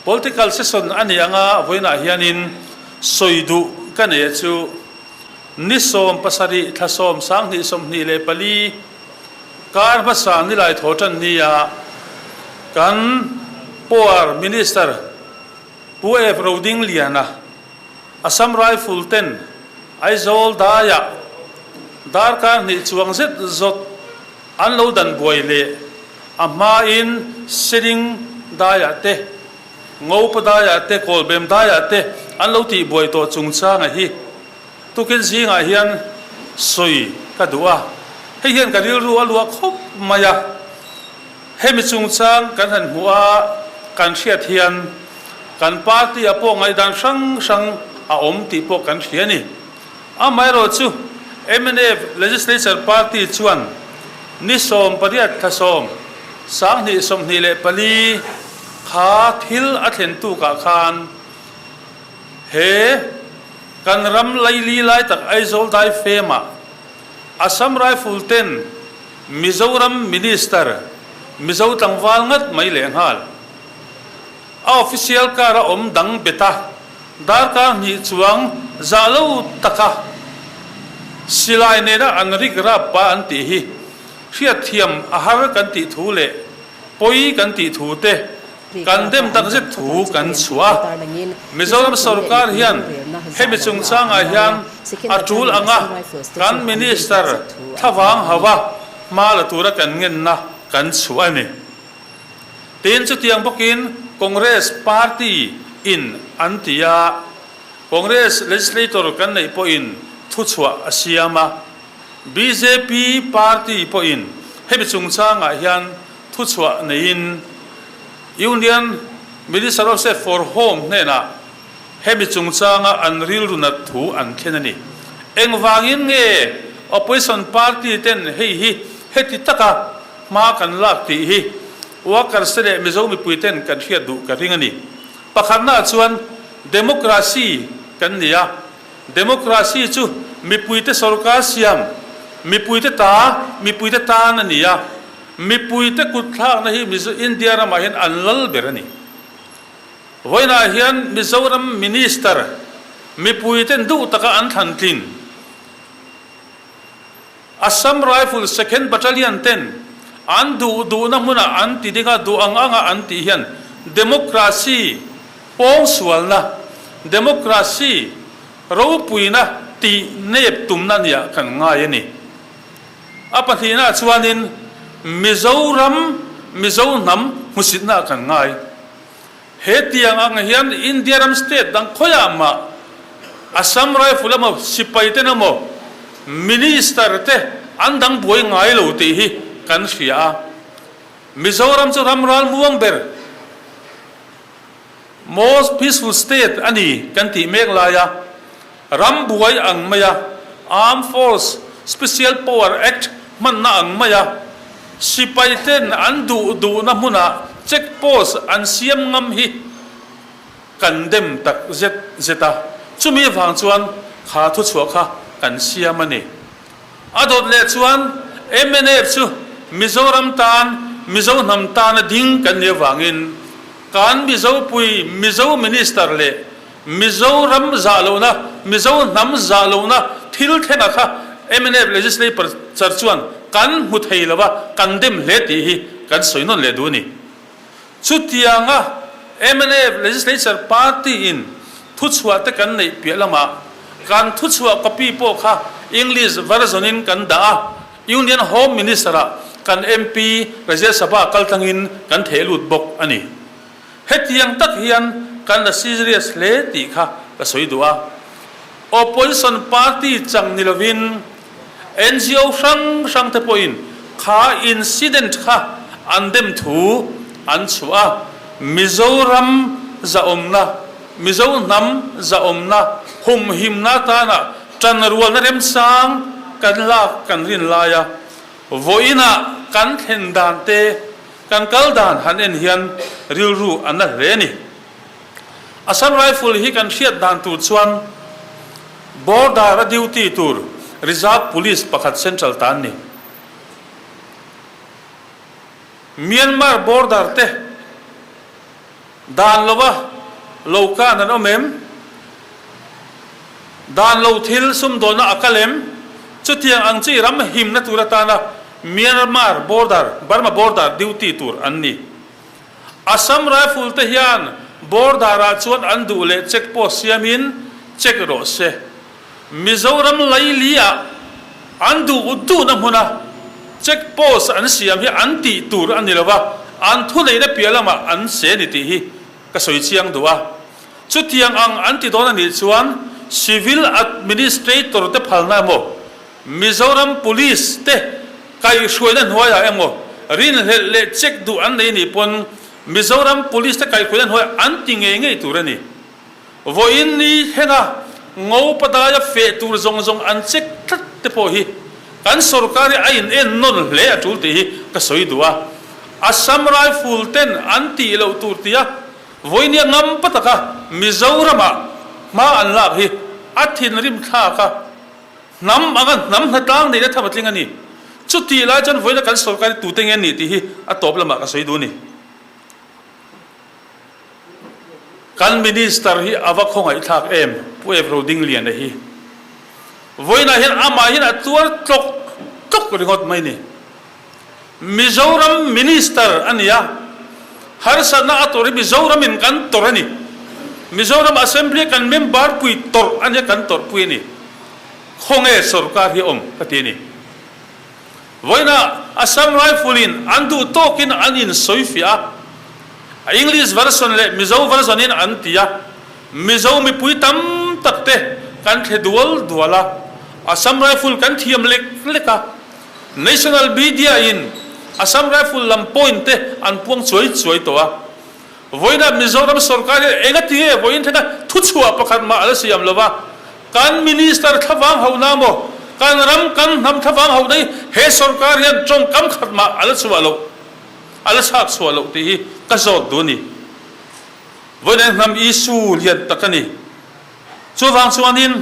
Political session a nih anga vawiinah hianin sawi duh ka nei a chu ni 70 thla 10 sang 24 kar hmasa nilai thaw tan nia kan Power Minister Pu F Rodingliana Assam Rifle ten Aizawl daiah darkar hnih chuang zet zawt an lo dan buai leh a hmain Seling daiah te, Ngopa daiah te, Kawlbem daiah te an lo tih buai tawh chungchanga hi tukin zingah hian sawi ka duh a, hei hian ka rilru a luah khawp mai a, hemi chungchang kan han hmuh a kan hriat hian kan party ah pawh ngaihdan hrang hrang a awm tih pawh kan hria a ni. Amaherawh chu mnf Legislature Party chuan ni 18 thla 10 sang 24 kha thil a thlen tukah khan he kan ram laili lai tak Aizawl dai femah Assam Rifle ten Mizoram Minister Mizo tlangval ngat mai lehnghal a official car a awm dang bet a, darkar hnih chuang zah lo taka silai nena an rik rap pa an tih hi hriatthiam a har kan tih thu leh pawi kan tih thu te kan dem tak zet thu kan chhuah a. Mizoram sorkar hian hemi chungchangah hian a tul anga kan Minister thlavang hauha hma la tura kan ngenna kan chhuah a ni. Tin, chutiang bawkin Congress party in an ti a, Congress legislator kan neih pawhin thuchhuah a siam a, bjp party pawhin hemi chungchangah hian thuchhuah neiin Union Minister of State for Home hnenah hemi chungchanga an rilru nat thu an thlen a ni. Engvangin nge Opposition party ten hei hi heti taka hma kan lak tih hi workers te leh Mizo mipui ten kan hriat duh ka ring a ni. Pakhatnaah chuan democracy kan ni a, democracy chu mipuite sorkar siam, mipuite ta, mipuite tan a ni a, mipuite kutthlakna hi Mizo India ramah hian an lal ber a ni. Vawiinah hian Mizoram Minister mipuiten duh taka an thlan tlin. Assam Rifle Second Battalion ten an duh duhna hmunah an ti ding a, duh ang anga an tih hian democracy pawngsualna, democracy ropuina tih nep tumna nia kan ngai a ni. A pahnihnaah chuanin Mizoram, Mizo hnam hmusitnaah kan ngai. He tiang ang hian India ram state dang khawiah mah Assam Rifle emaw sipai ten emaw Minister te an dang buai ngai lo tih hi kan hria a. Mizoram chu ram ral muang ber, most peaceful state a ni kan tih mek lai a, ram buai ang maia Armed Force Special Power Act hmanna ang maia sipai ten an duh duhna hmunah check post an siam ngam hi kan dem tak zet zet a, chumi avang chuan kha thuchhuah kha kan siam a ni. A dawt leh chuan mnf chu Mizoram tan, Mizo hnam tana ding kan nih avangin kan Mizopui Mizo Minister leh Mizoram zah lohna, Mizo hnam zah lohna thil thlengah kha mnf legislature chuan kan hmu thei lo a, kan dem hle tih hi kan sawi nawn leh duh a ni. Chutianga mnf legislature party in thuchhuah te kan neih piah lamah kan thuchhuah copy pawh kha English version in kan dah a, Union Home Minister ah kan MP Rajya Sabha kaltlangin kan theh lut bawk a ni. Hetiang tak hian kan la serious hle tih kha ka sawi duh a. Opposition party chang ni lovin NGO hrang hrang te pawhin kha incident kha an dem thu an chhuah a. Mizoram zahawmna, Mizo hnam zahawmna humhimna atana tanrualna remchang kan lak kan rin laia vawiinah kan thlen dan te, Kan kal dan han en hian rilru a na hle a ni. Assam Rifle hi kan hriat dan tur chuan border a duty tur Reserve Police pakhat Central ta an ni. Myanmar border te. Dan lova lo kan an awm em? Dan lo thil sumdawnna a kal em? Chutiang ang chi ram himna tur atana Myanmar border, Burma border duty tur an ni. Assam Rifle te hian border ah chuan an duh leh check post siamin check rawh se. Mizoram laili ah an duh duhna hmuna check post an siam hi an tih tur a ni lo a, an thuneihna piah lamah an se ni tih hi ka sawi chiang duh a. Chutiang ang an ti dawn a nih chuan Civil Administrator te phalna emaw, Mizoram Police te kaihhruaina hnuaiah emaw rinhlelh leh check duh an nei nih pawn Mizoram Police te kaihhruaina hnuaiah an ti ngei ngei tur a ni. Vawiin ni thlenga ngo padaia feh tur zawng zawng an check tlat te pawh hi kan sorkar hi a in en nawn hle a tul tih hi ka sawi duh a. Assam Rifle ten an tih loh tur tia vawinia ngam pa taka Mizoramah hma an lak hi a thinrim thlak a, hnam anga hnam hnatlang neihna tham a tling a ni. Chutih lai chuan vawiina kan sorkar hi tute nge an nih tih hi a tawp lamah ka sawi duh a ni. Kan Minister hi a va khawngaihthlak em Pu Ep Rodingliana hi. Vawiinah hian amah hian a tuar tlawk tlawk ringawt mai ni. Mizoram Minister a ni a, harsatna a tawrh hi Mizoramin kan tawrh a ni. Mizoram Assembly a kan member pui tawrh a nia kan tawrhpui a ni. Khawnge sorkar hi awm ka ti a ni. Vawiinah Assam Rifle-in an duh tawkin an insawifiah a, English version leh Mizo version-in an ti a, Mizo mipui tam tak te kan thle dual dual a, Assam Rifle kan thiam lek lek a, National Media-in Assam Rifle lam point te an puang chuai chuai tawh a. Vawiinah Mizoram sorkar hian enga ti nge vawiin thlenga thuchhuah pakhat mah a la siam lo va, kan Minister thlavang hohna maw, kan ram kan hnam thlavang hohna hi he sorkar hian tawngkam khat mah a la chhuah loh, a la chhak chhuah loh tih hi ka zawt duh a ni. Vawiinah hian hnam issue lian tak a ni. Chuvang chuanin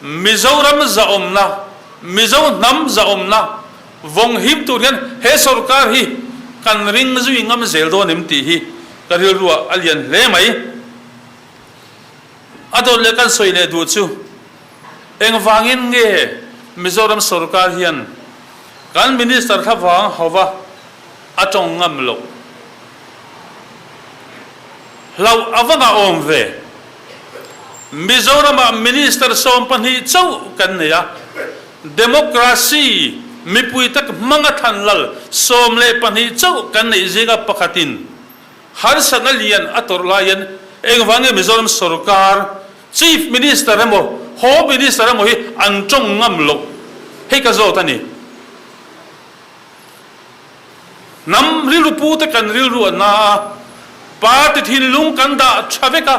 Mizoram zahawmna, Mizo hnam zahawmna vawng him tur hian he sorkar hi kan ring zui ngam zel dawn em tih hi ka rilruah a lian hle mai. A dawt leh kan sawi leh duh chu engvangin nge Mizoram sorkar hian kan Minister thlavang hova a tawng ngam loh? Hlauh a va ngahawm ve. Mizoramah Minister 12 chauh kan nei a, Democracy mipui tak hmanga thlan lal 12 chauh kan neih zinga pakhatin harsatna lian a tawrh laiin engvang nge Mizoram sorkar Chief Minister emaw Home Minister emaw hi an tawng ngam loh hei ka zawt a ni. Hnam rilru pute kan rilru a na a, party thinlung kan dah tha vek a,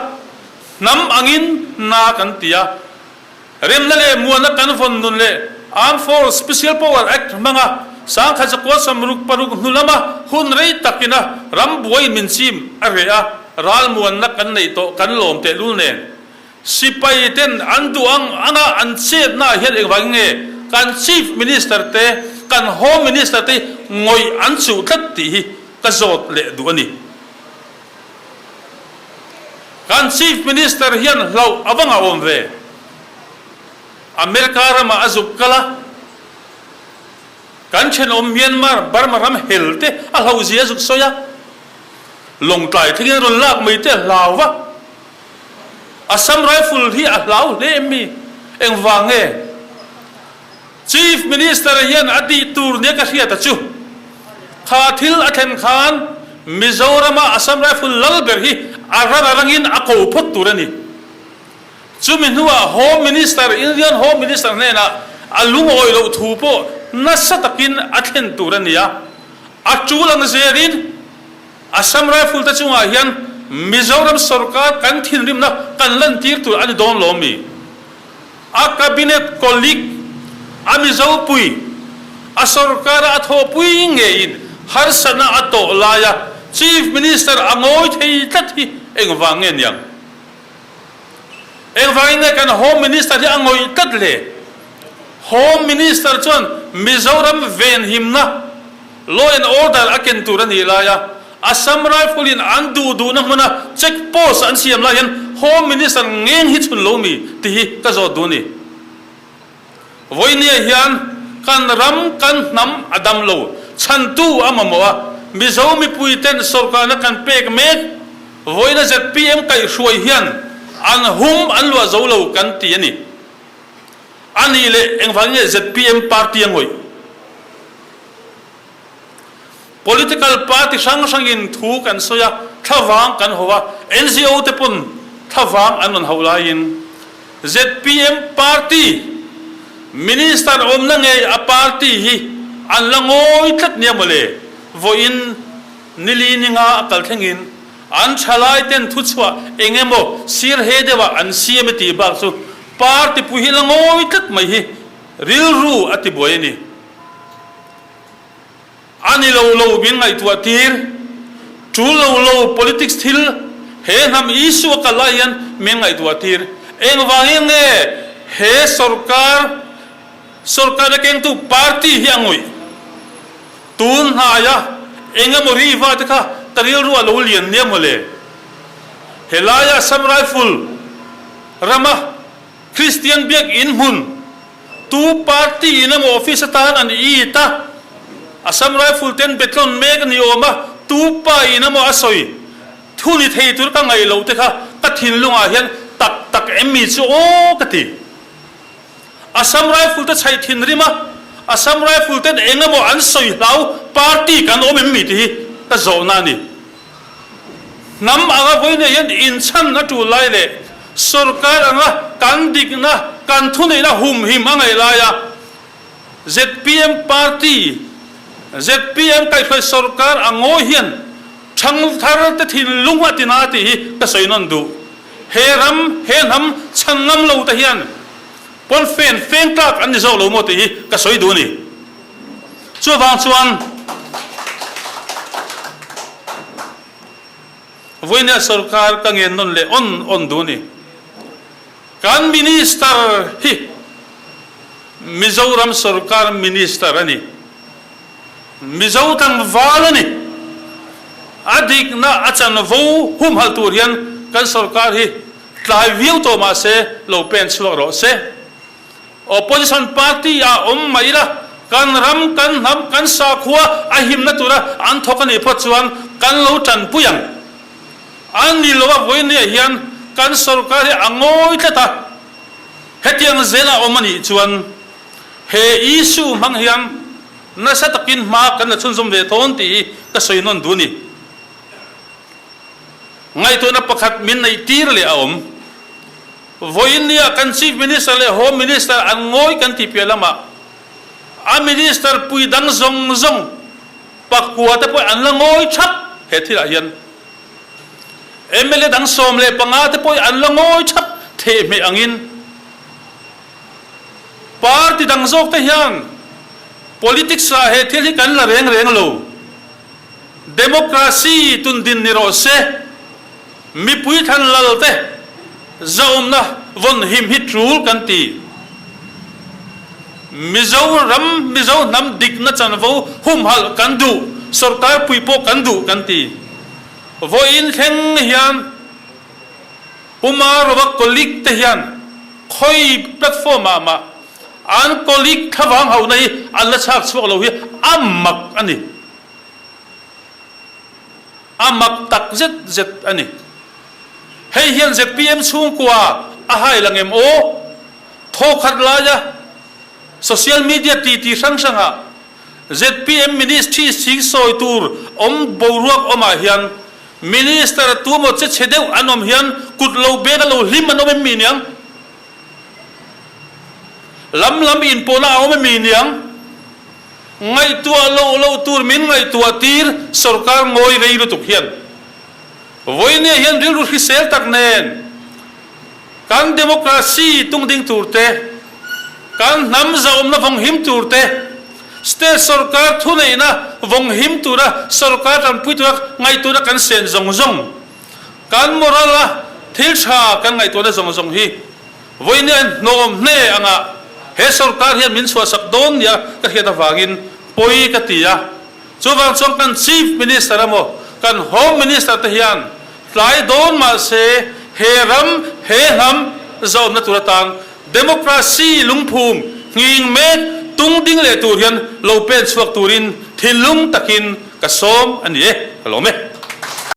hnam angin na kan ti a. Remna leh muanna kan vawn nun leh Armed Force Special Power Act hmanga sangkhat zakua 66 hnu lama hun rei takina ram buai min chim a reh a, ral muanna kan neih tawh kan lawm tehlul nen. Sipai ten an duh ang anga an chetna ah hian engvangin nge kan Chief Minister te, kan Home Minister te hi ngawih an chuh tlat tih hi ka zawt leh duh a ni. Kan Chief Minister hian hlauh a va ngahawm ve. America ramah a zuk kal a, kan thenawm Myanmar, Burma ram hel te a hlauhzia a zuk sawi a, Lawngtlai thlengin rawn lak mai te a hlau va. Assam Rifle hi a hlau hle em mi? Engvang nge? Chief Minister hian a tih tur nia ka hriat a chu. Kha thil a thlen khan Mizorama Assam Rifle lal ber hi a ran a rangin a ko phawt tur a ni. Chumi hnuah Home Minister, Indian Home Minister hnenah a lungawi loh thu pawh nasa takin a thlen tur a ni a. A tul ang zelin Assam Rifle te chungah hian Mizoram sorkar kan thinrimna kan lantir tur a ni dawn lo mi? A cabinet colleague, a Mizopui, a sorkara a thawhpui ngeiin harsatna a tawh laia Chief Minister a ngawi thei tlat hi engvang nge niang? Engvangin nge kan Home Minister hi a ngawih tlat le? Home Minister chuan Mizoram venhimna, Law and Order, a ken tur a nih laia. Assam Rifle in an duh duhna hmuna check post an siam lai hian Home Minister ngeng hi chhun lo mi tih hi ka zawt duh a ni. Vawinia hian kan ram kan hnam a dam lo, chhantu a mamawh a, Mizo mipui ten sorkarna kan pek mek, vawiina zpm kaihhruai hian an hum an luah zo lo kan ti a ni. A nih leh engvangin nge zpm party a ngawih? Political party hrang hrangin thu kan sawi a, thlavang kan hauh a, NGO te pawn thlavang an rawn hauh laiin zpm party Minister awmna ngei a party hi an la ngawi tlat nia mawle, vawiin nili ninga a kal thlengin an thalai ten thuchhuah eng emaw sir he deuhah an siam e tih bak chu party pui hi la ngawi tlat mai hi rilru a tibuai a ni. A ni lo lo min ngaihtuah tir. Tul lo lo politics thil he hnam issue a kal lai hian min ngaihtuah tir. Engvangin nge he sorkar sorkarna kengtu party hi a ngawih? Tun hnaia eng emaw riva te kha ka rilru a lo lian nia mawle. Helaia Assam Rifle rama Kristian biakinn hmun tu party in emaw office atan an it a, Assam Rifle ten betlawn mek a ni awm a, tu pa in emaw a sawi thu ni thei tur ka ngaih loh te kha ka thinlungah hian tak tak em mi chu aw ka ti. Assam Rifle te chhaih thinrim a, Assam Rifle ten eng emaw an sawi hlau party kan awm em mi tih hi ka zawhna a ni. Hnam anga vawiin hian inchhan a tul lai leh sorkar anga kan dikna, kan thuneihna humhim a ngaih laia zpm party, zpm kaihhruai sorkar a ngawi hian thangthar te thinlung a tina tih hi ka sawi nawn duh. He ram, he hnam chhan ngam lo te hian pawn fen feng tlak an ni zawk lo maw tih hi ka sawi duh a ni. Chuvang chuan vawinia sorkar ka ngen nawn leh awn awn duh a ni. Kan Minister hi Mizoram sorkar Minister a ni. Mizo tlangval a ni. A dikna a chanvo humhalh tur hian kan sorkar hi tlai viau tawh mah se lo pen chhuak rawh se. Opposition party ah awm mai ila, kan ram, kan hnam, kan sakhua a himna tura an thawk a nih phawt chuan kan lo tanpui ang. An ni lo a vawinia hian kan sorkar hi a ngawi tlat a, hetiang zel a awm a nih chuan he issue hmang hian nasa takin hma kan la chhunzawm ve thawn tih hi ka sawi nawn duh a ni. Ngaihtuahna pakhat min neih tir leh a awm. Vawiin nia kan Chief Minister leh Home Minister an ngawi kan tih piah lamah a Minister pui dang zawng zawng pakua te pawh an la ngawi thap he thilah hian. Mla dang 15 te pawh an la ngawi thap thehmeh angin party dang zawk te hian politics ah he thil hi kan la reng reng lo. Democracy tundin ni rawh se. Mipui thlan lal te zaumna vawn him hi tul kan ti. Mizo ram, Mizo hnam dikna chanvo humhalh kan duh, sorkar pui pawh kan duh kan ti. Vawiin thleng hian Pu Marova colleague te hian khawi platform ah mah an colleague thlavang hauhna hi an la chhak chhuak lo hi a mak a ni. A mak tak zet zet a ni. Hei hian zpm chhungkua a hai la ngem aw? Thawkhat laia social media titi hrang hrangah zpm ministry sing sawi tur awm boruak awmah hian minister tuemaw che chhe deuh an awm hian kut lo beng a lo hlim an awm em mi niang? Lam lam inpawhna a awm em mi niang? Ngaihtuah loh loh tur min ngaihtuah tir sorkar ngawi rei lutuk hian vawinia hian rilru hrisel tak nen kan democracy tung ding tur te, kan hnam zahawmna vawng him tur te, state sorkar thuneihna vawng him tura sorkar tanpui tura ngaihtuahna kan sen zawng zawng, kan moral a thil tha kan ngaihtuahna zawng zawng hi Vawinia hnawm hne anga he sorkar hian min chhuahsak dawn nia ka hriat avangin pawi ka ti a. Chuvang chuan kan Chief Minister emaw, Kan Home Minister te hian tlai dawn mah se he ram, he hnam zawmna tur atan Democracy lungphum nghing mek tung ding leh tur hian lo pen chhuak turin thinlung takin ka sawm a ni e, ka lawm e.